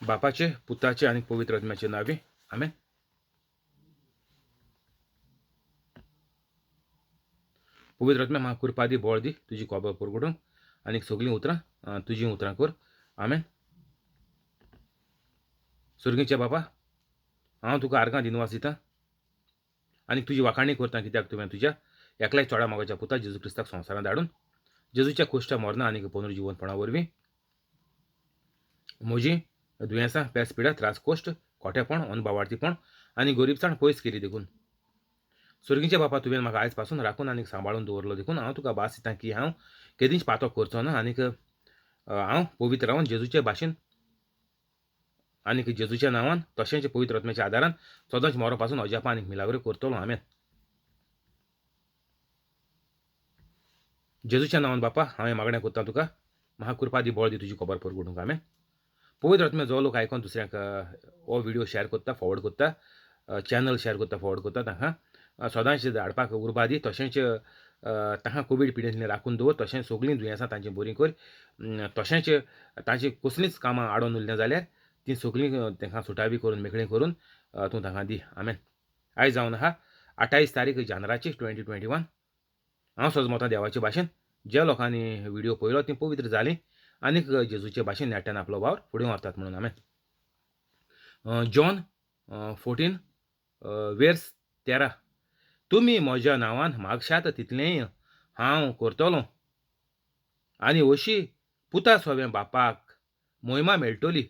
बापाचे, पुताचे आनी पवित्र आत्म्याचे नांवी, आमेन. पवित्र आत्म्या म्हाका कृपा दी, बळ दी तुजी खबर परगटूंक आनी सगळीं उतरां तुजीं उतरां कर, आमेन. सुर्गीच्या बापा, हांव तुका आर्गां दिनवास दितां आनी तुजी वाखाणी करता, कित्याक तुवें तुज्या एकल्याच चोडा मोगाच्या पुता जेजू क्रिस्ताक संवसारांत धाडून जेजूच्या कुश्टा मरणा आनी पुनर्जिवनपणा वरवीं म्हजीं दुयेंसां, पेस पिडा, त्रास, कोश्ट, खोटेपण, अनभावार्थीपण आनी गरिबसाण पयस केली देखून. सुर्गीच्या बापा, तुवें म्हाका आयज पासून राखून आनी सांबाळून दवरलो देखून हांव तुका भास दितां की हांव केदींच पातो करचो ना आनीक हांव पवित्र रावन जेजूचे भाशेन आनीक जेजूच्या नांवान तशेंच पवित्र आत्म्याच्या आदारान सदांच मरो पासून अजापां आनी मिलाग्रो करतलो, आमेन. जेजूच्या नांवान बापा हांवें मागणें करता तुका, म्हाका कृपा दी, बळ दी तुजी खबर परगटूंक, आमेन. पवित्र आत्म्या जो लोक आयकोन दुसऱ्यांक हो व्हिडियो शेअर करता, फॉरवर्ड करता, चॅनल शेअर करता, फॉरवर्ड करता, तांकां सदांच धाडपाक उर्बा दी, तशेंच तांकां कोवीड पिडेंतल्यान राखून दवर, तशेंच सगळीं दुयेंसां तांचीं बरीं कर, तशेंच तांची कसलींच कामां आडोन उरलीं जाल्यार तीं सगळीं तांकां सुटावी करून मेकळीं करून तूं तांकां दी, आमेन. आयज जावन आहा 28 तारीख जानेराची 2021. हांव सजमतां देवाचे भाशेन ज्या लोकांनी व्हिडियो पळयलो तीं पवित्र जालीं आनीक जेजूचे भाशेन नेटान आपलो वावर फुडें व्हरतात म्हणून, आमेन. जॉन 14 वेर्स 13, तुमी म्हज्या नांवान मागशात तितलेंय हांव करतलों आनी अशी पुता सोवें बापाक मोहिमा मेळटली.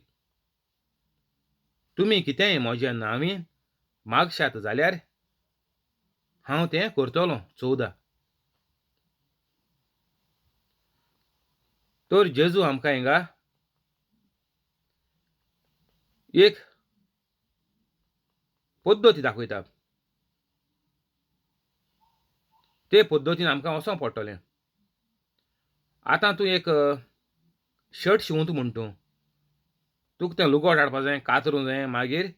तुमी कितेंय म्हज्या नांवीन मागशात जाल्यार हांव तें करतलों. 14. तर जेजू आमकां हिंगा एक पद्दती दाखयता, ते पद्दतीन आमकां वचोंक पडटलें. आतां तूं एक शर्ट शिंवता म्हण तूं, तुका तें लुगट हाडपा जाय, कातरूंक जाय, मागीर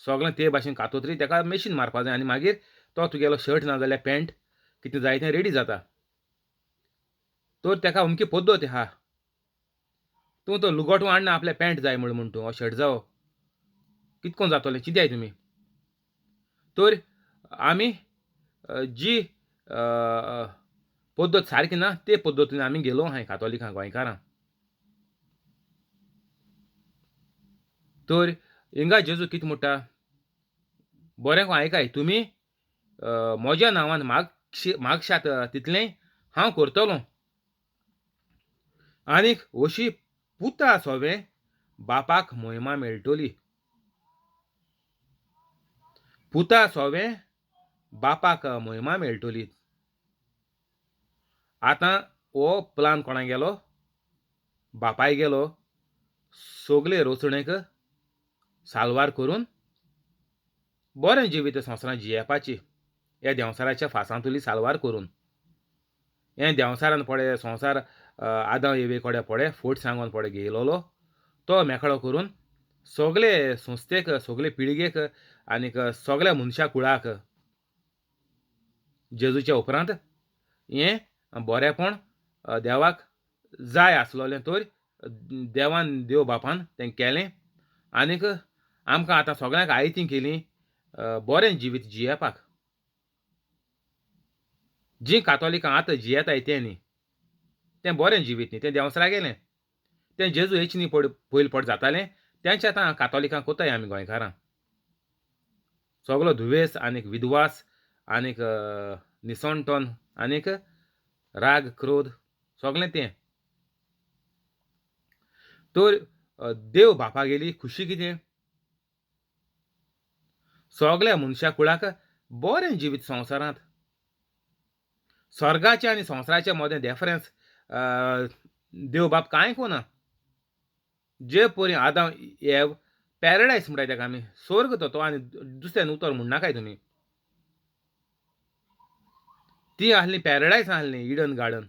सगळें ते भाशेन कातोतरी ताका मेशीन मारपा जाय आनी मागीर तो तुगेलो शर्ट ना जाल्यार पॅन्ट कितें जाय तें रेडी जाता. तर ताका अमकी पद्दत आहा, तूं तो लुगट हाडना आपल्या पॅन्ट जाय म्हूण तूं हो शर्ट जावो कितकोन जातलें चिंताय तुमी. तर आमी जी पद्दत सारकी ना ते पद्दतीन आमी गेलो आहाय कातोलिकां गोंयकारां. तर हिंगा जेजू कितें म्हणटा, बरें आयकाय, तुमी म्हज्या नांवान मागशात तितलें हांव करतलों आनीक अशी पुता सोवें बापाक मोहिमा मेळटली. पुता सोवें बापाक मोहिमा मेळटली. आतां हो प्लान कोणा गेलो, बापाय गेलो सगळे रचणेक साल्वार करून बरें जिवीत संवसारांत जियेवपाची, ह्या देंवचाराच्या फासांतुली साल्वार करून. हें देंवचारान पळय संवसार आदां एवे कडेन पळय फट सांगून पळय घेयलोलो तो मेकळो करून सगळे संस्थेक, सगळे पिळगेक आनीक सगळ्या मनशा कुळाक जेजूच्या उपरांत हें बरेंपण देवाक जाय आसलोलें तर देवान देव बापान तें केलें आनीक आमकां आतां सगळ्यांक आयती केली बरें जिवीत जियेवपाक. जीं कातोलिकां आतां जियेताय तें न्ही, तें बरें जिवीत न्ही, तें देंवसरा गेलें, तें जेजू हेच न्ही पयलीं पड जातालें तेंच आतां कातोलिकां कोताय आमी गोंयकारां. सगलो दुवेस आनीक विद्वास आनीक निसणटन आनीक राग क्रोध सगलें तें. तर देव बापा गेली खुशी कितें, सगल्या मनशा कुळाक बरें जिवीत संवसारांत. स्वर्गाचें आनी संवसाराच्या मदें डिफरन्स देव बाप कांय कोना. जे परी आदाम एव पॅराडायस म्हणटाय ताका आमी, स्वर्ग तो आनी दुसऱ्यान उतर म्हणनाकाय तुमी. ती आहली पॅराडायस आहली इडन गार्डन,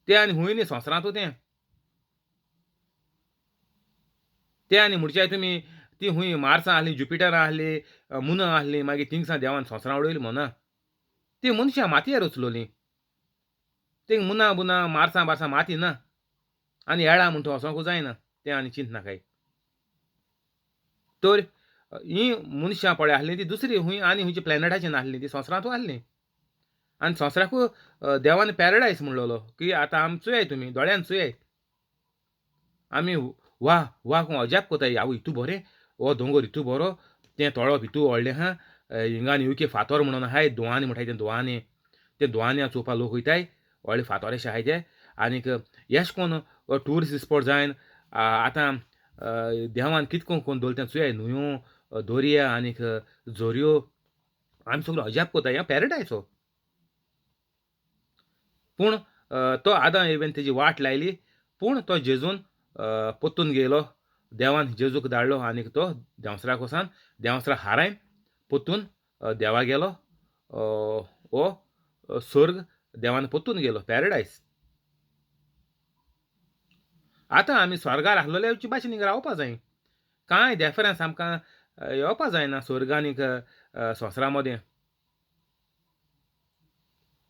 तें आनी हुंय न्ही संवसारांतू तें, तें आनी म्हणचे तुमी ती हुंय मार्सां आहली, जुपिटरां आहली, मुनां आहली, मागीर थिंगसां देवान संवसारां उडयली म्हणा. ती मनशां मातयेर उचलोली, थिंग मुनां बुनां मार्सां बार्सां माती ना आनी येळां म्हणटा वचोंकूच जायना. तें आनी चिंतनाकाय. तर हीं मनशां पळय आसलीं ती दुसरी खंय आनी खंयच्या प्लॅनटाचेर नासलीं, ती संवसारांतूच आसलीं. आनी संवसाराकूय देवान पॅरडायस म्हणलेलो की आतां आम चोयाय, तुमी दोळ्यान चोयाय, आमी वा वा अजाप कोताय, आवय इतू बरें हो दोंगोर इतू बरो, तें तळप इतू व्हडलें आहा, हिंगा आनी युके फातोर म्हणून आहाय, दोवानी म्हणटाय तें दोवानी, ते दोवानी चोवपाक लोक वयताय, व्हडले फातोर अशे आहाय ते. आनीक एशें कोन्न ट्युरिस्ट स्पॉट जायन आतां देवान कितें करून दवरलें तें चोयाय, न्हंयो दर्या आनीक झऱ्यो, आमी सगळीं अजाप कोताय, हें पॅरडायस हो. पूण तो आदाम एवेन तेजी वाट लायली, पूण तो जेजून पोत्तून गेलो, देवान जेजूक धाडलो आनीक तो देंवसराक वचून देंवसरा हारायन पोत्तून देवा गेलो, हो स्वर्ग देवान पोत्तून गेलो, पॅरडायस. आतां आमी स्वर्गार आसलेले भाशेन हिंगा रावपा जाय, कांय डिफरन्स आमकां येवपा जायना स्वर्ग आनीक संवसारा मदें.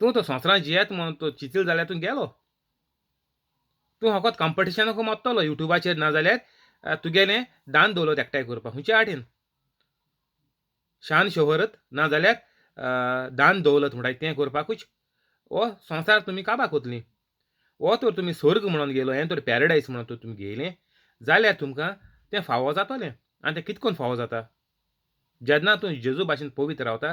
तूं तो संवसारांत जियेत म्हूण तूं चिंतले जाल्यार तूं गेलो, तूं फकत कॉम्पिटिशनाक मरतलो युट्यूबाचेर, ना जाल्यार तुगेलें दान दवलत एकठांय करपाक खंयच्या आटेन शान शोहरत, ना जाल्यार दान दवलत म्हणटाय तें करपाकूच हो संवसार तुमी काबार कोतलीं. हो तर तुमी स्वर्ग म्हणून गेलो, हें तर पॅरडायस म्हणून तर तुमी घेयलें जाल्यार तुमकां तें फावो जातलें. आनी तें कितकोन फावो जाता, जेन्ना तूं जेजू भाशेन पवित्र रावता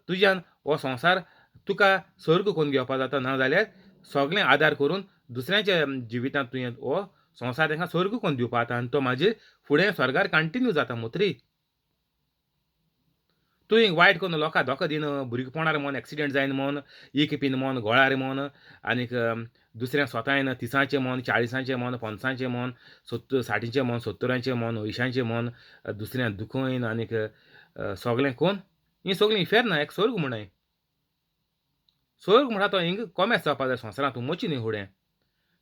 तुज्यान हो संवसार तुका स्वर्ग कोन्न घेवपा जाता, ना जाल्यार सगळें आदार करून दुसऱ्यांच्या जिवितांत तुवें हो संवसार तांकां स्वर्ग कोन्न दिवपा जाता, आनी तो मागीर फुडें स्वर्गार कंटिन्यू जाता मोत्री. तूं एक वायट करून लोकांक धोको दिना, भुरगेपणार म्हण एक्सिडेंट जायना म्हण, एक पिन म्हण, गोळार म्हण, आनीक दुसऱ्यांक स्वतायन तिसांचें म्हण, चाळिसांचें म्हण, पन्सांचें म्हण, साठीचें म्हण, सत्तरांचें म्हण, अंयशांचें म्हण, दुसऱ्यांक दुखयन आनीक सगळें कोन्न, हीं सगळीं इफेर्नां एक स्वर्ग म्हणय. स्वर्ग म्हणटा तो हिंग कोमेस जावपा जाय संवसारांत, तूं मोची न्ही फुडें.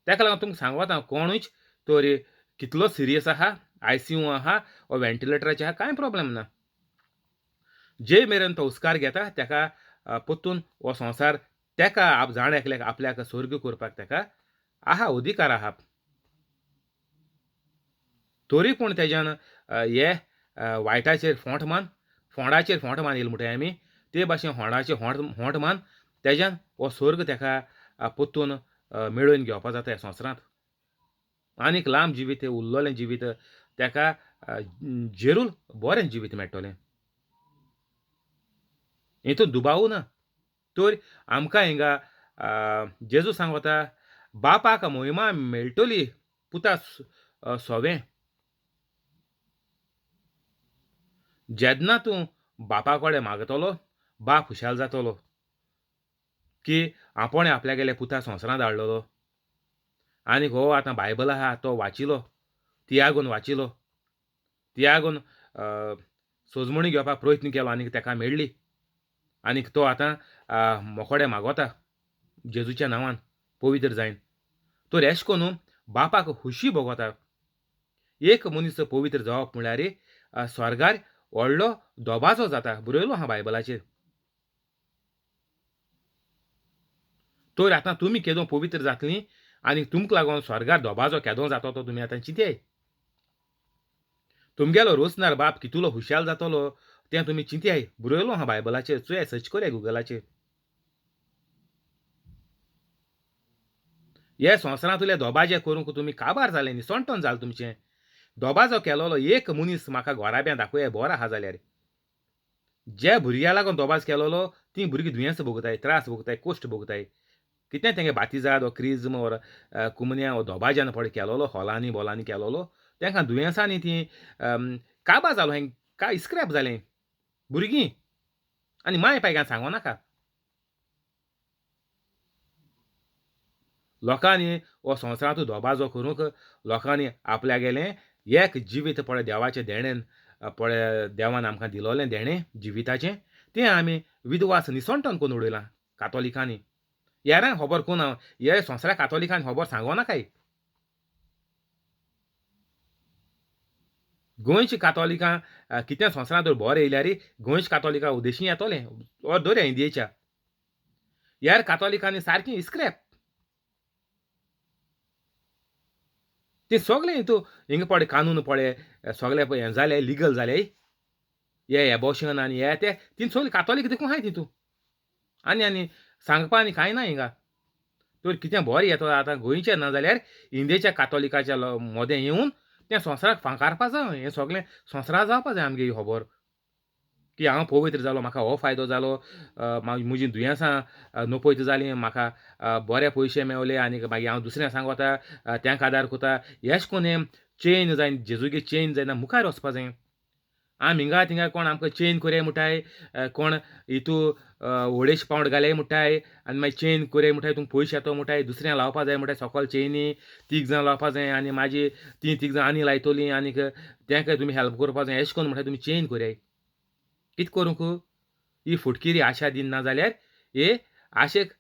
ताका लागून तुमकां सांगता कोणूच तर कितलो सिरियस आहा, आयसीयू आहा वा व्हेंटिलेटराचेर आहा, कांय प्रोब्लेम ना. जे मेरेन तो हुस्कार घेता ताका पोत्तून हो संवसार ताका जाण एकल्याक आपल्याक स्वर्ग करपाक ताका आहा अधिकार आहा. तरी पूण तेज्यान हे वायटाचेर फोंट मान, फोंडाचेर फोंट मान येयले म्हणटाय आमी, ते भाशेन होंडाचेर होंट मान तेज्यान हो स्वर्ग ताका पोत्तून मेळोवन घेवपा जाता ह्या संवसारांत. आनीक लांब जिवीत उरलेलें जिवीत ताका जेरूल बरें जिवीत मेळटलें, हितून दुबाव ना. तर आमकां हिंगा जेजू सांगता बापाक मोहिमा मेळटली पुता सोवें. जेन्ना तूं बापा कडेन मागतलो बाप खुशाल जातलो की आपणें आपल्यागेले पुता संवसारांत धाडलेलो, आनी हो आतां बायबल आहा तो वाचिलो, तियागून वाचिलो, तियागून सोजमणी घेवपाक प्रयत्न केलो आनी ताका मेळ्ळी, आनीक तो आतां मोकोडे मागोता जेजूच्या नांवान पवित्र जायन. तर एश कोन्न बापाक खुशी भोगता. एक मनीस पवित्र जावप म्हणल्यार स्वर्गार व्हडलो दोबाजो जाता, बरयलो आहा बायबलाचेर. तर आतां तुमी केदो पवित्र जातलीं आनी तुमकां लागून स्वर्गार दोबाजो केदो जाता तो तुमी आतां चिंतयाय. तुमगेलो रोसनार बाप कितलो हुशाल जातलो तें तुमी चिंतयाय, बरयलो आहा बायबलाचेर, चोयाय, सर्च करया गुगलाचेर. हे संवसारांतले दोबाजे करूंक तुमी काबार जाले, निसणटन जालें तुमचें. दोबाजो केलोलो एक मनीस म्हाका घोराब्यां दाखोवया बरो आहा जाल्यार, जे भुरग्या लागून दोबाज केलोलो तीं भुरगीं दुयेंस भोगताय, त्रास भोगताय, कोश्ट भोगताय. कितें तेंगे बातिजाद वा क्रिज्म वा कुमन्या वा दोबाज्यान पळय केलोलो, हॉलांनी बोलांनी केलोलो, तेंकां दुयेंसांनी तीं काबार जालो, हें काय इस्क्रॅप जालें भुरगीं. आनी माय पायकां सांगो नाका. लोकांनी हो संवसारांत दोबाजो करूंक लोकांनी आपल्यागेलें एक जिवीत पळय देवाचें देणें पळय देवान आमकां दिलोलें देणें जिविताचें तें आमी विधवास निसणटन करून उडयलां कातोलिकांनी. हेरांक खबर कोण हे संवसारा कातोलिकांनी खबर सांगो नाकाय. गोंयची कातोलिकां कितें संवसारांत जर बरें येयल्यार गोंयची कातोलिकां उदेशी येतोलें or दवरया इंडियेच्या. ह्या कातोलिकांनी सारकी इस्क्रॅप. ते सगळें हितू हिंगा पळय कानून पळय सगळें पळय हें जालें लिगल जालें हे एबॉर्शन आनी हे ते तीं सगळीं कातोलीक देखून आहाय तितू आनी आनी सांगपा आनी कांय ना हिंगा. तर कितें बरें येता आतां गोंयचें ना जाल्यार इंडियेच्या कातोलिकाच्या मोदें येवन तें संवसाराक फांकारपा जाय. हें सगळें संवसाराक जावपा जाय आमगे ही खबर की हांव पवित्र जालो, म्हाका हो फायदो जालो, म्हजीं दुयेंसां नपयत जालीं, म्हाका बरे पयशे मेवले आनी मागीर हांव दुसऱ्यांक सांगता तांकां आदार करता. एश कोन्न हें चेंज जायना, जेजूगे चेंज जायना, मुखार वचपा जाय. आमी हिंगा थिंगा कोण आमकां चेंज करया म्हणटाय, कोण हितू 250 पावंड घालय म्हणटाय आनी मागीर चेन करया म्हणटाय, तुमकां पयशे येतो म्हणटाय, दुसऱ्यांक लावपा जाय म्हणटाय, सकल चेनी 3 जाणां लावपा जाय आनी मागीर तीं 3 जाणां आनी लायतलीं आनीक तांकां तुमी हेल्प करपा जाय. एशें करून म्हणटाय तुमी चेन करयाय. कितें करूंक ही फुटकिरी आशा दिना जाल्यार हे आशेक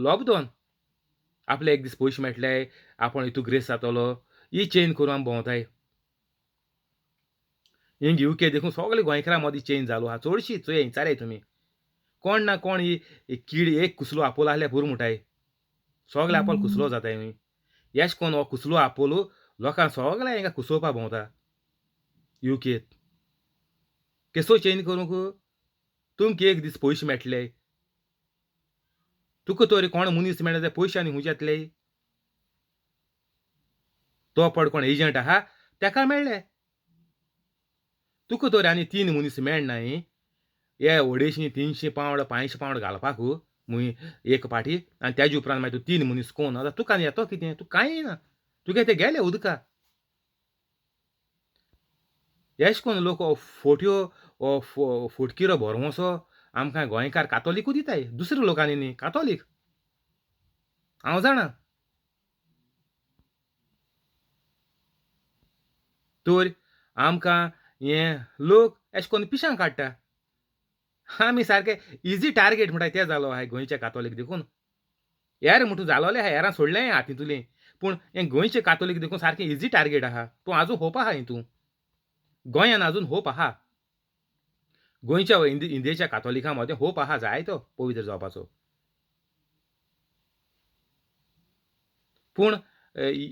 लोब दोन आपले एक दीस पयशे मेळटले, आपूण हितू ग्रेस जातलो, ही चेन करून आमी भोंवताय. हिंग युके देखून सगळे गोंयकारां मदीं चेंज जालो आहा चडशी. चोय विचाराय तुमी कोण ना कोण ही कीड एक कुसलो आपोलो आहल्यार पुरो म्हणटाय, सगळे आपोल कुसलो जाताय न्ही. एश कोन हो कुसलो आपोलो लोकांक सगळ्या हिंगा कुसोवपा भोंवता युकेत. केसो चेंज करूंक तुमकां एक दीस पयशे मेळटले, तुका तरी कोण मनीस मेळ्ळे जाल्यार पयशे आनी खूंय येतले. तो पड कोण एजंट आहा ताका मेळ्ळे, तुका तर आनी 3 मनीस मेळनाय हे 250 300 पावंड 500 पावंड घालपाक मुय एक पाटी आनी तेजे उपरांत मागीर तूं 3 मनीस कोण आतां तुका आनी येतो कितें, तूं कांय ना, तुगे ते गेले उदका. एश कोन लोक हो फोट्यो हो फुटकिरो भरवंसो आमकां गोंयकार कातोलिकूच दिताय, दुसऱ्या लोकांनी न्ही, कातोलीक. हांव जाणा. तर आमकां हें लोक एशें कोन्न पिशां काडटा. आमी सारके इजी टार्गेट म्हणटा तें जालो आहाय गोंयच्या कातोलीक देखून. हेर म्हणटू जालोले आहा, हेरां सोडलें आहा तितूलें, पूण हें गोंयचे कातोलीक देखून सारकें इजी टार्गेट आहा. पूण आजून होप आहा हितून, गोंयान आजून होप आहा, गोंयच्या इंडियेच्या कातोलिकां मदें होप आहा जाय तो पवित्र जावपाचो. पूण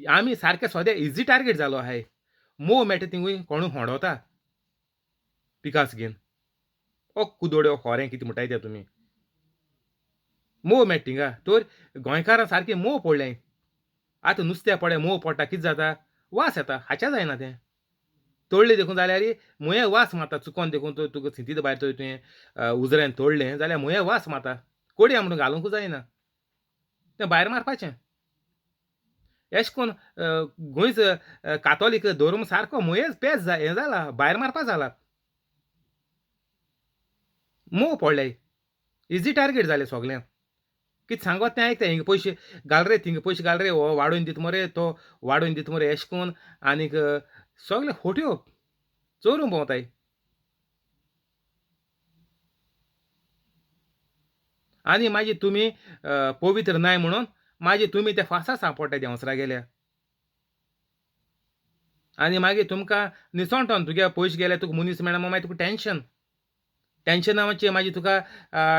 आमी सारके सद्या इजी टार्गेट जालो आहाय. मोव मेळटा थिंगूय कोणूय होंडोता पिकास घेवन, ओ कुदोड्यो खोरें कितें म्हणटाय तें तुमी, मोव मेळटा थिंगा. तर गोंयकारां सारकें मोव पडलें. आतां नुस्त्या पडे मोव पडटा कितें जाता, वास येता, हाच्या जायना तें तोडलें देखून जाल्यार मुये वास मारता. चुकोन देखून तुका सिंतीद भायर तर तुवें उजऱ्यान तोडलें जाल्यार मुये वास मारता, कोडया म्हणून घालूंक जायना, तें भायर मारपाचें. एशें कोन्न गोंयच कातोलीक धर्म सारको मुयेच पेज हें जाला, भायर मारपा जाला, मोव पडले, इजी टार्गेट जालें सगळ्यांक. कितें सांगत तें आयकता, हिंगा पयशे घाल रे, थिंगा पयशे घाल रे, हो वाडोवन दिता मरे, तो वाडोवन दिता मरे, एशें कोन्न आनीक सगळे खोट्यो चोरून भोंवताय. आनी मागीर तुमी पवित्र नाय म्हणून मागीर तुमी ते फासा सांपडटाय देंवसरा गेल्या. आनी मागीर तुमकां निसणटोन तुगे पयशे गेले, तुका मनीस मेळना, मागीर तुका टेंशन, टेंशनाचे मागीर तुका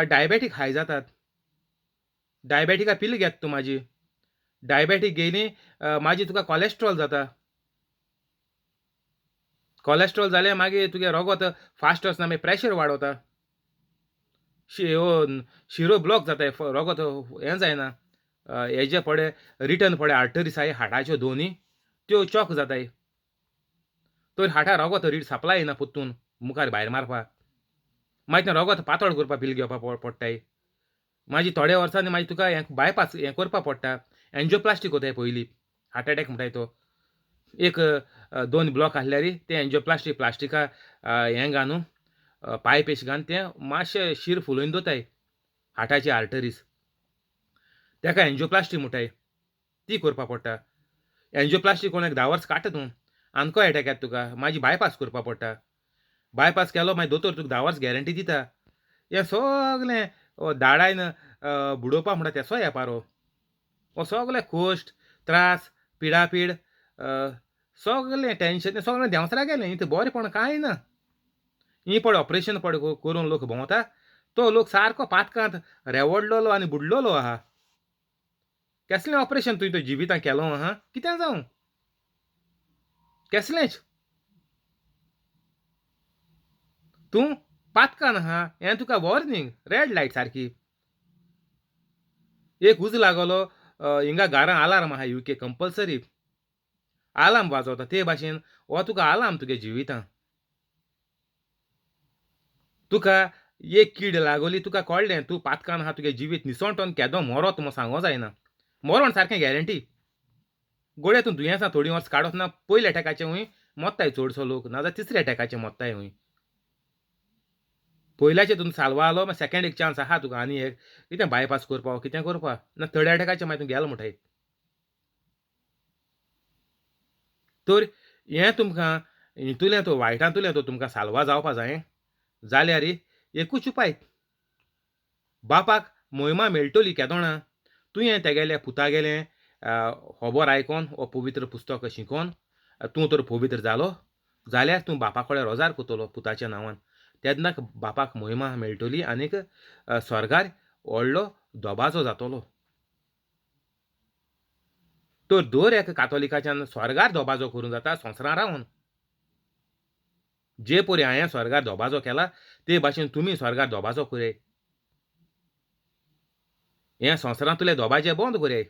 डायबेटीक हाय जातात, डायबेटिका पिल घेता तूं, मागीर डायबेटीक घेयली मागीर तुका कॉलेस्ट्रॉल जाता, कॉलेस्ट्रॉल जालें मागीर तुगे रोगोत फास्ट वचना, मागीर प्रेशर वाडोता, शिरो ब्लॉक जाता, रोगोत हें जायना, हेजे पडे रिटर्न पडे आर्टरीस आहाय हार्टाच्यो दोनी त्यो चॉक जाताय, तर हार्टा रोगोत सप्लाय येना परतून मुखार भायर मारपा, मागीर तें रोगोत पातळ करपा पिल घेवपा पडटाय. मागीर थोड्या वर्सांनी मागीर तुका हें बायपास हें करपा पडटा, एन्जियोप्लास्टीक कोताय पयलीं, हार्ट एटॅक म्हणटाय तो एक 2 ब्लॉक आहल्यार तें एन्जियोप्लास्टीक प्लास्टिका हें घालून पायप एशें घालून तें मातशें शीर फुलोवन दवरताय हार्टाची आर्टरीज, ताका एन्जियोप्लास्टीक म्हणटाय, ती करपा पडटा. एन्जियोप्लास्टीक कोण एक 10 वर्सां काडटा तूं, आमको एटॅक येता तुका, मागीर बायपास करपा पडटा, बायपास केलो मागीर दोतोर तुका 10 वर्सां गॅरंटी दिता. हें सगळें दाडायन बुडोवपा म्हणटा तेसो येपार हो सगळें कोश्ट त्रास पिडापीड सगळें टेंशन सगळें देंवसरा गेलें. इतलें बरेंपण कांय ना. ही पळय ऑपरेशन पळय करून लोक भोंवता, तो लोक सारको पातकांत रेवडलेलो आनी बुडलेलो आहा. केसलें ऑपरेशन तुवें तो जिवितांत केलो आहा कितें जावं. केसलेंच तूं पातकान आहा हें तुका वॉर्निंग, रेड लायट सारकी। एक उजो लागलो हिंगा घरां आलार्म आहा युके कंपल्सरी आलार्म वाजवता ते भाशेन हो तुका आलार्म तुगे जिवितां। तुका एक कीड लागोली तुका कळ्ळें तूं पातकान आहा तुगे जिवीत निसणटोन केदो मरोत म्हूण सांगो जायना, मरोण सारकें गॅरंटी। गोडये तूं दुयेंसां थोडीं वर्स काडत ना, पयल्या एटॅकाचें हूंय मोत्ताय चडसो लोक, नाजाल्यार तिसऱ्या एटॅकाचें मोत्ताय हूंय। पयल्याचे तूं साल्वा जालो मागीर सेकेंड एक चान्स आहा तुका आनी एक कितें बायपास करपा कितें करपा ना, थर्ड एटॅकाचें मागीर तूं गेलो म्हणटाय। तर हें तुमकां हितूंतल्यान तो वायटांतल्यान तो तुमकां साल्वा जावपा जाय जाल्यार एकूच उपाय, बापाक मोहिमा मेळटली केदोणा तुवें तेगेल्या पुतागेलें खबर आयकोन हो पवित्र पुस्तक शिकोन तूं तर पवित्र जालो जाल्यार तूं बापा कडेन रोजार करतलो पुताच्या नांवान, तेन्ना बापाक मोहिमा मेळटली आनीक स्वर्गार व्हडलो दबाजो जातलो। तर दर एका कातोलिकाच्यान स्वर्गार दबाजो करूंक जाता संवसारांत रावन। जे परी हांवें स्वर्गार दबाजो केला ते भाशेन तुमी स्वर्गार दबाजो करया, हें संवसारांतले दबाजे बंद करया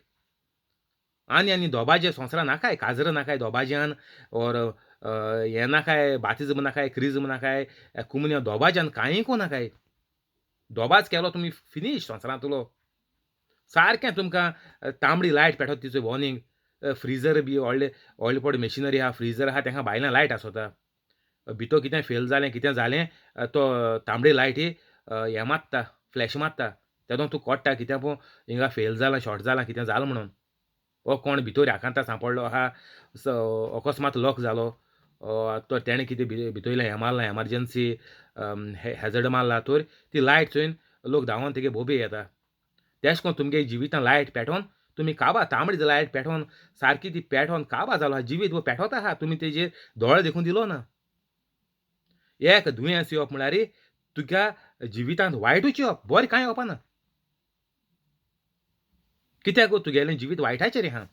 आनी आनी दबाजे संवसारां नाकाय, काजरां नाकाय दबाज्यान ओर हें नाकाय, बातिज्म नाकाय, क्रिज्म नाकाय, कुमन्या दबाज्यान कांय को नाकाय। दबाज केलो तुमी फिनीश संवसारांतलो। सारकें तुमकां तांबडी लायट पेटोता तिचो वॉर्निंग, फ्रिजर बी व्हडले व्हडले पड मशिनरी आहा, फ्रिजर आहा तेंका भायल्यान लायट आसता, भितर कितें फेल जालें कितें जालें तो तांबडी लायटी हें मारता, फ्लॅश मारता, तेदोन तूं कळटा कितें पूण हिंगा फेल जालां, शॉर्ट जालां, कितें जालां म्हणून। हो कोण भितर आकांता सांपडलो आहा, अकस्मात लॉक जालो तर तेणें कितें भितरलें हें मारलां, एमर्जन्सी हॅजर्ड मारला तर ती लायट चोयन लोक धांवन तेगे बोबे येता। तेश कोन तुमगे जिवितान लायट पेटोवन तुमी काबा, तांबडी लायट पेटोवन सारकी ती पेटोवन काबा जालो आहा, जिवीत पेटोता आहा, तुमी तेजेर दोळे देखून दिलो ना। एक दुयेंस येवप म्हळ्यार तुज्या जिवितांत वायटूच येवप, बरें कांय येवपा ना, कित्याक तुगेलें जिवीत वायटाचेर आहा।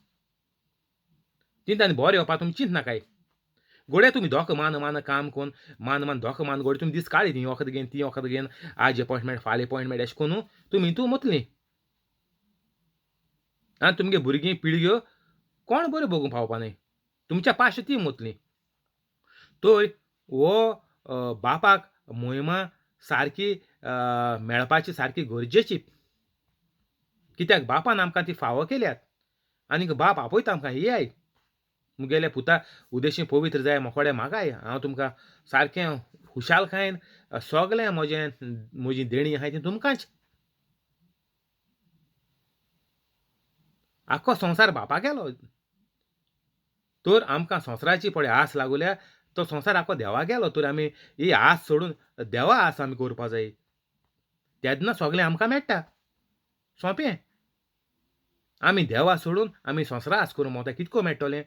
चिंता बरें येवपा तुमी चिंत नाकाय। गोडे तुमी दोक मान मान काम कोन मान मान दोक मान गोडे तुमी दीस काडली, ती वखद घेन ती वखद घेन, आज अपॉयंटमेंट फाल अपॉयंटमेंट अशें करून तुमी तूं मोतली आनी तुमगे भुरगीं पिळग्यो कोण बऱ्यो बघूंक पावपा न्हय, तुमच्या पाश ती मोतली। तर हो बापाक मोहिमा सारकी मेळपाची सारकी गरजेची, कित्याक बापान आमकां ती फावो केल्यात आनीक बाप आपयता आमकां येयाय मुगेले पुता उदेशी पवित्र जाय मोकोडे मागाय, हांव तुमकां सारकें खुशालकायेन सगळें म्हजें म्हजी देणी आहाय ती तुमकांच। आख्खो संवसार बापा गेलो तर आमकां संवसाराची पळय आस लागुल्या, तो संवसार आख्खो देवा गेलो तर आमी ही आस सोडून देवा आस आमी करपा जाय, तेन्ना सगळें आमकां मेळटा सोंपें। आमी देवा सोडून आमी संवसारा आस करूं मोता कितको मेळटलें।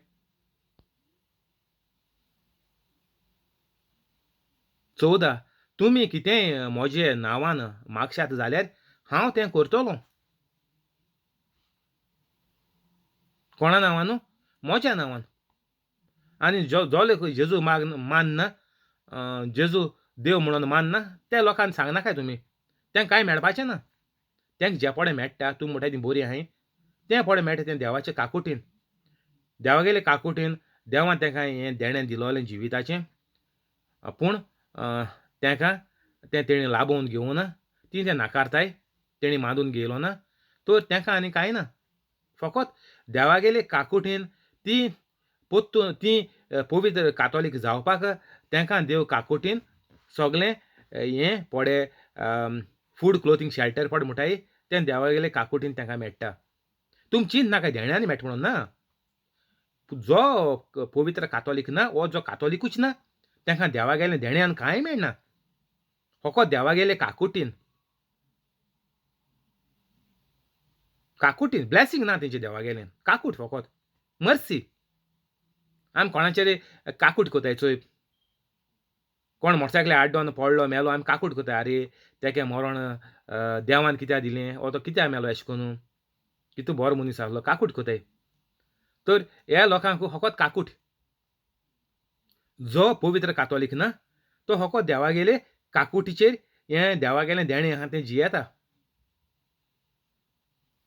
14 तुमी कितेंय म्हजे नांवान मागशात जाल्यार हांव तें करतलो। कोणा नांवान? म्हज्या नांवान। आनी जो जो जेजू मानना, जेजू देव म्हणून मानना त्या लोकांक सांगनाकाय तुमी, तें कांय मेळपाचें ना। तेंक जें पडे मेळटा तूं म्हणटाय ती बरी आहाय, तें पडे मेळटा तें देवाचे काकुटीन, देवागेले काकुटीन देवान तेंकां हें देणें दिलोलें जिविताचें, पूण तेंकां तें तेणी लाबोवन घेवना, ती तें नाकारताय, तेणी मानून घेयलो ना तर तेंकां आनी कांय ना। फकत देवागेले काकुटीन ती पोत्तून ती पवित्र कातोलीक जावपाक तेंकां देव काकुटीन सगळें हें पडे फूड क्लोथींग शेल्टर पड म्हणटाय तें देवागेले काकुटीन तेंकां मेळटा। तुमी चिंत नाका देण्यांनी मेळटा म्हणून ना, जो पवित्र कातोलीक ना वो जो कातोलिकूच ना तेंकां देवागेले देण्यान कांय मेळना, फकत देवागेले काकुटीन, काकुटीन ब्लेसिंग ना तेंचे देवागेलें, काकूट फकत मर्सी। आमी कोणाचेर काकूट कोताय चोय, कोण मोटरसायकली आड्डोन पडलो मेलो आमी काकूट कोताय, आरे तेके मरण देवान कित्याक दिलें, हो तो कित्याक मेलो अशें करून, कितू बरो मनीस आसलो, काकूट कोताय। तर ह्या लोकांक फकत काकूट, जो पवित्र कातोलीक ना तो होको देवागेले काकुटीचेर हें देवागेलें देणें आहा तें जियेता.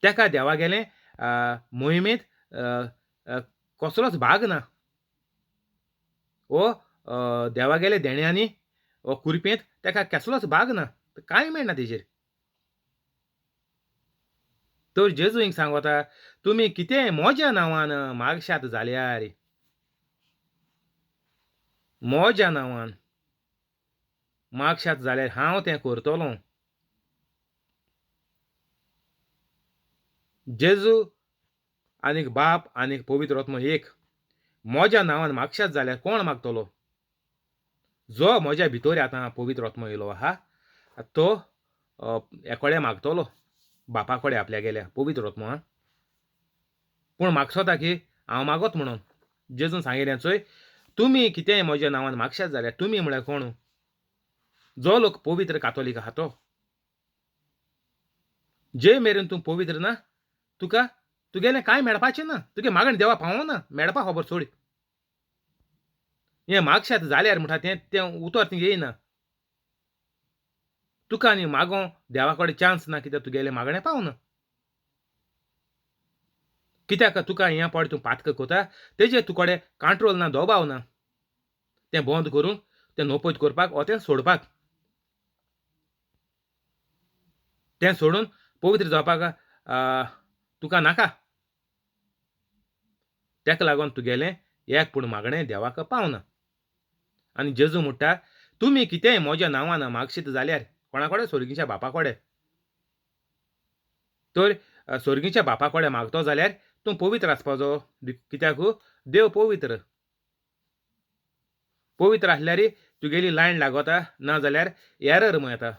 तेका देवागेलें मोहिमेंत कसलोच भाग ना. वो देवागेले देण्यांनी वो कुरपेंत तेका कसलोच भाग ना, कांय मेळना तेजेर. तर जेजू हिंग सांगता तुमी कितेंय म्हज्या नांवान मागशात जाल्यार, म्हज्या नांवान मागशात जाल्यार हांव तें करतलो. जेजू आनीक बाप आनीक पवित्र आत्मो एक. म्हज्या नांवान मागशात जाल्यार कोण मागतलो? जो म्हज्या भितर आतां पवित्र आत्मो येयलो आहा तो एकोड्या मागतलो बापा कडेन आपल्या गेल्या पवित्र आत्मो. आं, पूण मागसोता की हांव मागत म्हणून जेजून सांगिल्लें चोय तुमी कितेंय म्हज्या नांवान मागशात जाल्यार. तुमी म्हळ्यार कोण? जो लोक पवित्र कातोलीक आहा तो. जे मेरेन तूं पवित्र ना तुका तुगेलें कांय मेळपाचें ना, तुगे मागणें देवा पावना, मेळपा खबर सोड. हें मागशात जाल्यार म्हणटा तें तें उतर थिंग येयना. तुका आनी मागो देवा कडेन चान्स ना कित्याक तुगेलें मागणें पावना. कित्याक तुका हें पळय तूं पातक कोता तेजेर तुकडे कंट्रोल ना, दबाव ना, तें बंद करूंक, तें नोपयत करपाक वो तें सोडपाक. तें सोडून पवित्र जावपाक तुका नाका. तेका लागून तुगेलें एक पूण मागणें देवाक पावना. आनी जेजू म्हणटा तुमी कितेंय म्हज्या नांवान मागशीत जाल्यार कोणा कडेन? सोर्गीच्या बापा कडेन. तर सोर्गीच्या बापा कडेन मागतो जाल्यार तूं पवित्र आसपाचो. कित्याक? देव पवित्र. पवित्र आसल्यार तुगेली लायन लागता, ना जाल्यार एरर म्हूण येता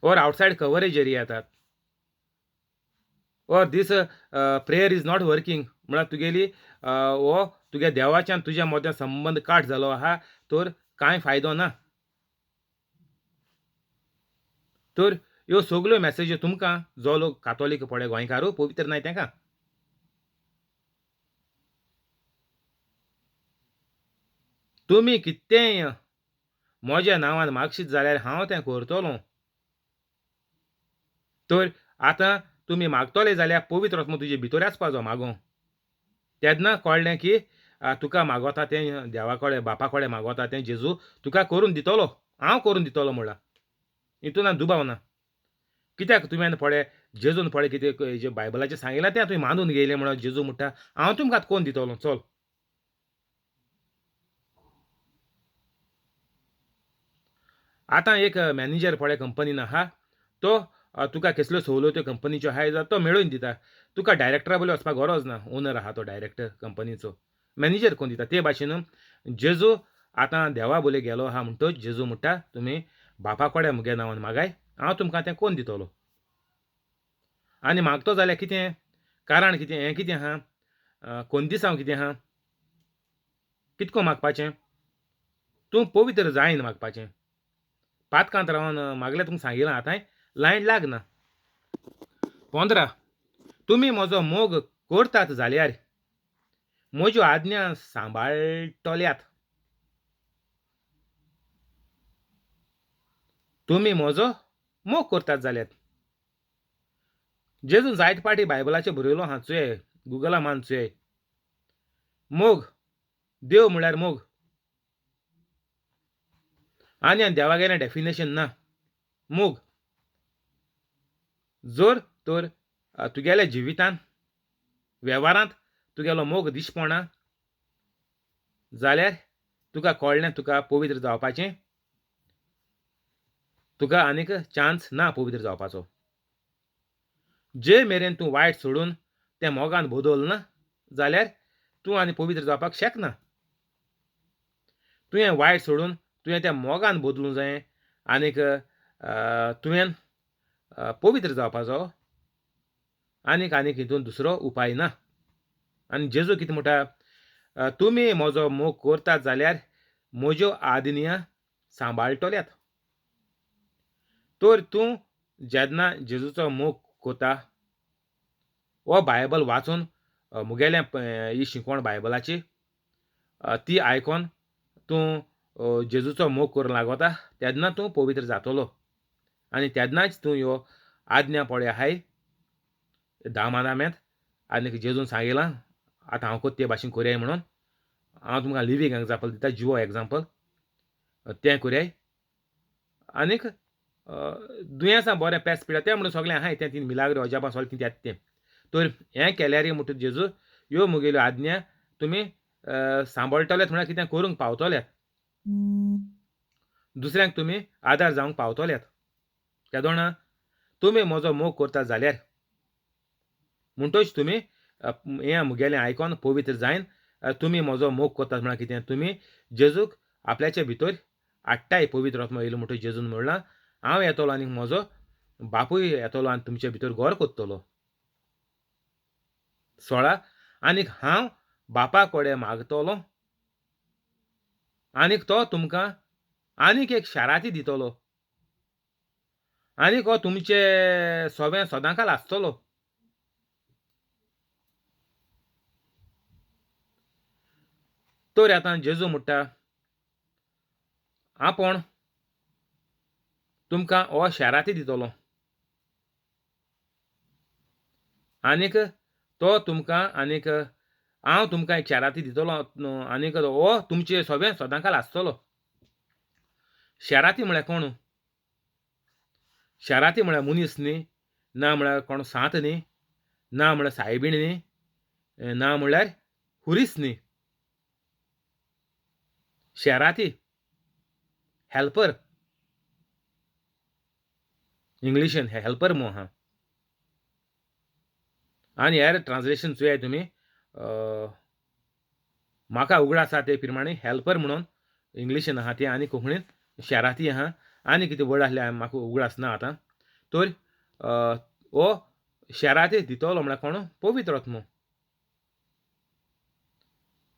or outside coverage area येतात or this prayer is not working म्हळ्यार तुगेली हो तुगे देवाच्यान तुज्या मदें संबंद काट जालो आहा तर कांय फायदो ना. तर ह्यो सगल्यो मॅसेजी तुमकां जो लोक कातोलीक पळय गोंयकारू पवित्र नाय तेंका. तुमी कितेंय म्हज्या नांवान मागशीत जाल्यार हांव तें करतलो. तर आतां तुमी मागतले जाल्यार पवित्र आत्मो तुजे भितर आसपाचो मागो. तेन्ना कळ्ळें की तुका मागोता तें देवा कडेन बापा कडेन मागोता तें जेजू तुका करून दितलो, हांव करून दितलो म्हणलां, हितून दुबाव ना. कित्याक तुवें पळय जेजून पळय कितें जें बायबलाचें सांगिलां तें तुवें मानून घेयलें म्हणून जेजू म्हणटा हांव तुमकां कोण दितलो. चल आतां एक मॅनेजर पळय कंपनीन आहा तो तुका कसल्यो सवलत्यो कंपनीच्यो आहाय जाल्यार तो मेळोवन दिता. तुका डायरेक्टरा बोले वचपाक गरज ना, ओनर आहा तो डायरेक्टर कंपनीचो, मॅनेजर कोण दिता. ते भाशेन जेजू आतां देवा बोले गेलो आहा म्हणटच जेजू म्हणटा तुमी बापा कडेन म्हगे नांवान मागाय, हांव तुमकां तें कोण दितलो. आनी मागतो जाल्यार कितें कारण कितें हें कितें आहा कोंदिसांव कितें आहा कितको मागपाचें? तूं पवित्र जायन मागपाचें. पातकांत रावन मागलें तुमकां सांगिलां आतां लायन लागना. 15 तुमी म्हजो मोग करतात जाल्यार म्हज्यो आज्ञा सांबाळटल्यात. तुमी म्हजो मोग करतात जाल्यार. जेजून जायत पाटी बायबलाचेर बरयलो आहा चोय गुगला मान चोय. मोग देव म्हळ्यार मोग. आनी देवागेलें डेफिनेशन ना मोग. जर तर तुगेल्या जिवितांत वेव्हारांत तुगेलो मोग दिसपणा जाल्यार तुका कळ्ळें तुका पवित्र जावपाचें, तुका आनीक चान्स ना पवित्र जावपाचो. जे मेरेन तूं वायट सोडून तें मोगान बदल ना जाल्यार तूं आनी पवित्र जावपाक शकना. तुवें वायट सोडून तुवें त्या मोगान बदलूंक जाय आनीक तुवें पवित्र जावपाचो. आनीक आनीक हितून दुसरो उपाय ना. आनी जेजू कितें म्हणटा तुमी म्हजो मोग करतात जाल्यार म्हज्यो आज्ञा सांबाळटल्यात. तर तूं जेन्ना जेजूचो मोग कोता हो बायबल वाचून मुगेलें ही शिकवण बायबलाची ती आयकोन तूं जेजूचो मोग करूंक लागता तेन्ना तूं पवित्र जातलो आनी तेन्नाच तूं ह्यो आज्ञा पळय आहाय धा मानामेंत आनी जेजून सांगिलां आतां हांव कोत्ता ते भाशेन कोरयाय म्हणून हांव तुमकां लिवींग एग्जाम्पल दिता, जिवो एग्जाम्पल तें कोरयाय. आनीक दुयेंसां बरें पेस पिड्या तें म्हणून सगळें आहाय तें तीन मिलाग्री अजापां सगळें तीं तें तें तर हें केल्यार म्हणटा जेजू ह्यो म्हगेल्यो आज्ञा तुमी सांबाळटलेत म्हळ्यार कितें करूंक पावतले, दुसऱ्यांक तुमी आदार जावंक पावतलेत. केदोणा तुमी म्हजो मोग करता जाल्यार म्हणटच तुमी हें म्हगेलें आयकोन पवित्र जायन तुमी म्हजो मोग करतात म्हळ्यार कितें तुमी जेजूक आपल्याचे भितर हाडटाय. पवित्र आत्मो येयलो म्हणटच जेजून म्हणलां हांव येतलो आनी म्हजो बापूय येतलो आनी तुमचे भितर घर कोत्तलो. 16 आनीक हांव बापा कडेन मागतलो आनीक तो तुमकां आनीक एक शाराती दितलो आनीक हो तुमचे सोबें सदांकाल आसतलो. तर आतां जेजू म्हणटा आपूण तुमकां हो शाराती दितलो आनीक तो तुमकां आनीक हांव तुमकां एक शाराती दितलो आनीक हो तुमचे सोबें सदांकाल आसतलो. शाराती म्हळ्यार कोण? शाराती म्हळ्यार मनीस न्ही, ना म्हळ्यार कोण सांत न्ही, ना म्हळ्यार सायबीण न्ही, ना म्हळ्यार हुरीस न्ही. शाराती हेल्पर, इंग्लिशीन हेल्पर म्हूण आहा आनी हेर ट्रान्सलेशन चोयाय तुमी म्हाका उगडास आसा ते प्रमाणे हेल्पर म्हणून इंग्लिशीन आहा तें आनी कोंकणीन शाराती आहा आनी कितें वर्ड आसले म्हाका उगडास ना आतां. तर हो शाराती दितलो म्हळ्यार कोण? पवित्र आत्मो.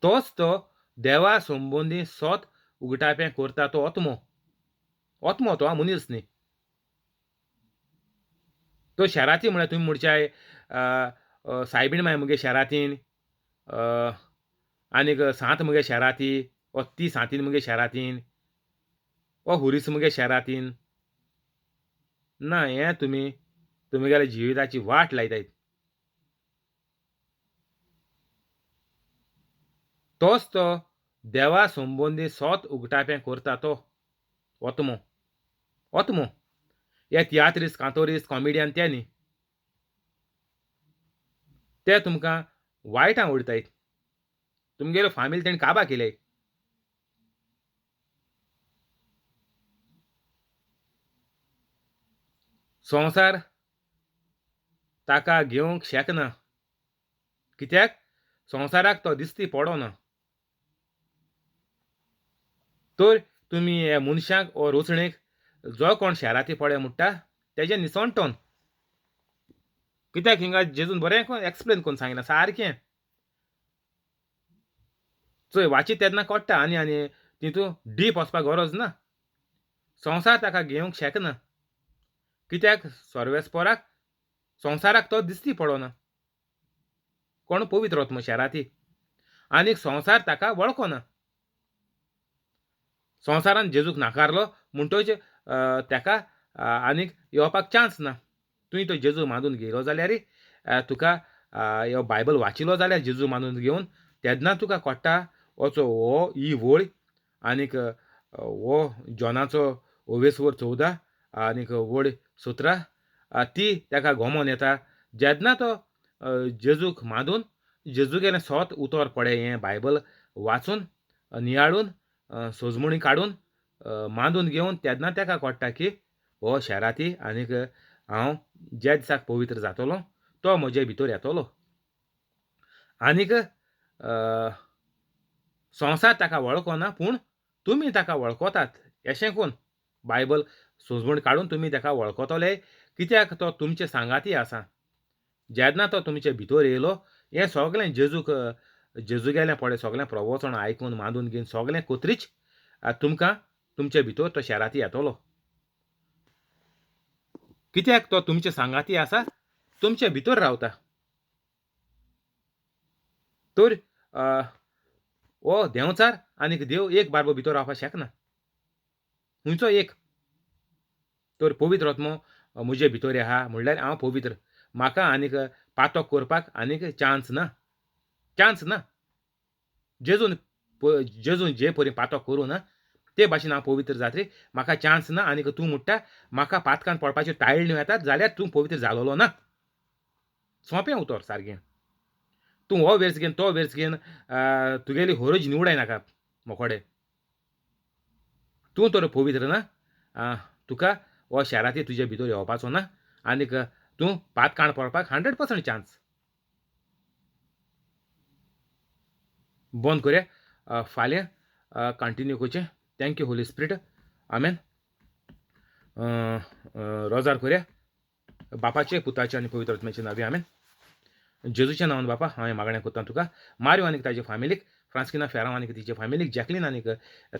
तोच तो देवा संबंदी सोत उगटापें करता तो आत्मो. आत्मो तो मनीस न्ही. तो शाराती म्हळ्यार तुमी म्हणच्याय सायबीण माय मुगे शारातीन आनीक सांत मुगे शाराती वो ती सांतीन मुगे शारातीन वो हुरीस मुगे शारातीन ना. हें तुमी तुमगेल्या जिविताची वाट लायताय. तोच तो देवा संबंदी सोत उगटापें करता तो आत्मो. आत्मो हे तियात्रिस्त कांतोरिस्त कॉमेडियन ते न्ही, ते तुमकां वायटां उडयताय. तुमगेलो फामील तेणी काबा केले. संवसार ताका घेवंक शकना कित्याक संवसाराक तो दिसती पडना. तर तुमी हे मनशाक वो रोचणेक जो कोण शाराती पळय म्हणटा तेजें निसणटोन. कित्याक हिंगा जेजून बरें एक्सप्लेन करून सांगिलां सारकें. चोय वाचीत तेन्ना कळटा आनी आनी तितून डीप वचपाक गरज ना. संवसार ताका घेवंक शकना कित्याक सर्वेस्पराक संवसाराक तो दिसती पडना. कोण? पवित्र आत्मो शाराती. आनीक संवसार ताका वळखना. संवसारान जेजूक नाकारलो म्हणटच ताका आनीक येवपाक चान्स ना. तुवें तो जेजू मानून घेयलो जाल्यार तुका ह्यो बायबल वाचिलो जाल्यार जेजू मानून घेवन तेन्ना तुका कळटा वचो हो ही वळ आनीक हो जॉनाचो ओवेसवर 14 आनीक वळ 17 ती ताका गोमोन येता. जेन्ना तो जेजूक मानून जेजूगेलें सोत उतर पळय हें बायबल वाचून नियाळून सोजमणी काडून मानून घेवन तेन्ना ताका कळटा की हो शाराती आनीक हांव ज्या दिसाक पवित्र जातलो तो म्हजे भितर येतलो. आनीक संवसार ताका वळखना पूण तुमी ताका वळखतात अशें कोन बायबल सोजमण काडून तुमी ताका वळखतले कित्याक तो तुमचे सांगाती आसा. जेन्ना तो तुमचे भितर येयलो हें सगळें जेजूक जेजूगेलें पळय सगळें प्रवचन आयकून मानून घेवन सगळें कोत्रीच तुमकां तुमचे भितर तो शाराती येतलो. कित्याक तो तुमचे सांगाती आसा, तुमचे भितर रावता. तर हो देंवचार आनीक देव एक बारबो भितर रावपाक शकना, खंयचो एक. तर पवित्र आत्मो म्हजे भितर आहा म्हणल्यार हांव पवित्र, म्हाका आनीक पातक करपाक आनीक चान्स ना, चान्स ना. जेजून जेजून जे परी पातक करूं ना ते भाशेन हांव पवित्र जातरी, म्हाका चान्स ना. आनीक तूं म्हणटा म्हाका पातकान पडपाच्यो ताळण्यो येतात जाल्यार तूं पवित्र जालोलो ना. सोंपें उतर सारकें. तूं हो वेर्स घेवन तो वेर्स घेवन तुगेली होरज निवडाय नाका मोकोडे. तूं तर पवित्र ना, तुका हो शेराती तुजे भितर येवपाचो ना आनीक तूं पातकाण पडपाक 100% चान्स. बंद करया, फाल्यां कंटिन्यू करचें. Thank you Holy Spirit, आमेन. रोजार करया बापाचे पुताचे आनी पवित्र आत्म्याचे नांवे, आमेन. जेजूच्या नांवान बापा हांवें मागणें करता तुका, मारियो आनीक ताजे फामिलीक, फ्रांस्किना फेरांव आनीक तिचे फामिलीक, जॅकलीन आनीक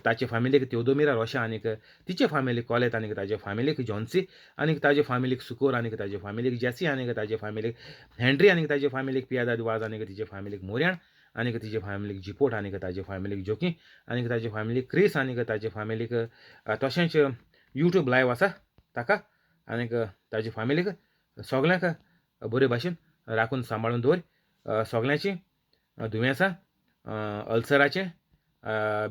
ताचे फामिलीक, तेवदोमिरा रोशा आनीक तिचे फामिलीक, कॉलेत आनीक ताजे फामिलीक, जॉन्सी आनीक ताजे फामिलीक, सुकोर आनीक ताजे फामिलीक, जेसी आनीक ताजे फामिलीक, हेनरी आनीक ताजे फामिलीक, पियादाद वाज आनीक तिचे फामिलीक, मोर्याण आनीक तिजे फामिलीक, जिपोट आनीक ताजे फामिलीक, जोकी आनीक ताजे फामिलीक, क्रिस आनीक ताजे फामिलीक, तशेंच यूट्यूब लायव आसा ताका आनीक ताजे फामिलीक, सगल्यांक बरे भाशेन राखून सांबाळून दवर. सगल्यांची दुयेंसां, अल्सराचें,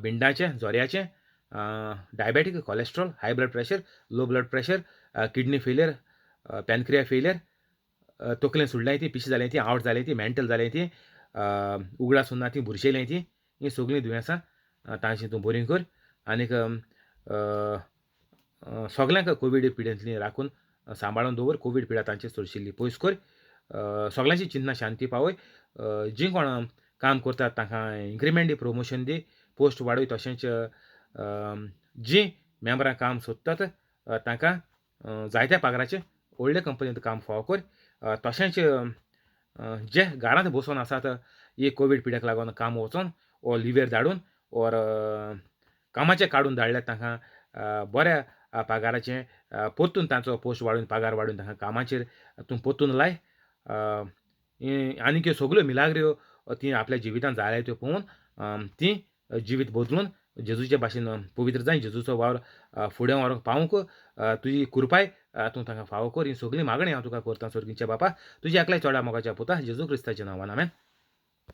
बिंडाचें, जोऱ्याचें, diabetic, cholesterol, high blood pressure, low blood pressure, kidney failure, pancreas failure, तकलें सुडलें ती, पिशें जालें ती, आवट जालें ती, मेंटल जालें ती, उगडास उरना ती, बुरशेलें ती, हीं सगळीं दुयेंसां तांची तूं बरीं कर. आनीक सगल्यांक कोवीड पिडेंतली राखून सांबाळून दवर. कोवीड पिडा तांचे सोरशिल्ली पयस कर. सगल्यांची चिंतना शांती पावय. जीं कोण काम करतात तांकां इंक्रिमेंट दी, प्रोमोशन दी, पोस्ट वाडय. तशेंच जीं मेंबरां काम सोदतात तांकां जायत्या पगाराचें व्हडले कंपनींत काम फावो कर. तशेंच जे घरांत बसून आसात ही कोवीड पिड्याक लागून काम वचोन वो लिवेर धाडून ओर कामाचें काडून धाडल्यार तांकां बऱ्या पगाराचें परतून तांचो पोस्ट वाडून पगार वाडून तांकां कामाचेर तूं परतून लाय. आनीक ह्यो सगल्यो मिलाग्र्यो ती आपल्या जिवितांत जाल्या त्यो पळोवन ती जिवीत बदलून जेजूचे भाशेन पवित्र जाय, जेजूचो वावर फुडें व्हरूंक पावूंक तुजी कृपाय तूं तांकां फावो कर. ही सगळीं मागणी हांव तुका करता सर्गीच्या बापा, तुज्या एकल्या चोडा मोगाच्या पुता जेजू क्रिस्ताच्या नांवान, आमेन.